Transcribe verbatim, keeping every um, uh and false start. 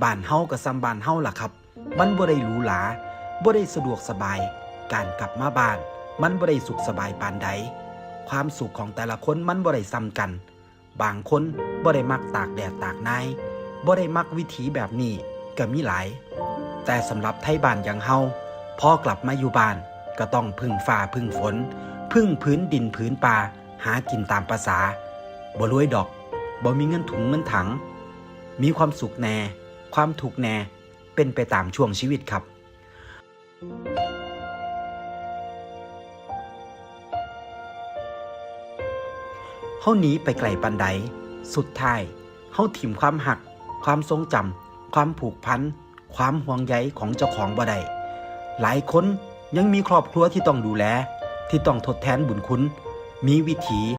บ้านเฮาก็ส่ำบ้านเฮาล่ะครับ มันบ่ได้หรูหรา บ่ได้สะดวกสบาย การกลับมาบ้าน มันบ่ได้สุขสบายปานใด ความสุขของแต่ละคนมันบ่ได้ส่ำกัน บางคนบ่ได้มักตากแดดตากนาย บ่ได้มักวิถีแบบนี้ก็มีหลาย แต่สำหรับไทบ้านอย่างเฮา พอกลับมาอยู่บ้าน ก็ต้องพึ่งฟ้าพึ่งฝน พึ่งผืนดินผืนป่า หากินตามประสา บ่รวยดอก บ่มีเงินถุงเงินถัง มีความสุขแน่ ความทุกข์แน่ เป็นไปตามช่วงชีวิตครับ เฮาหนีไปไกลปานใด สุดท้าย เฮาถิ่มความฮัก ความทรงจำ ความผูกพัน ความห่วงใยของเจ้าของบ่ได้ หลายคนยังมีครอบครัวที่ต้องดูแล ที่ต้องทดแทนบุญคุณ มีวิถี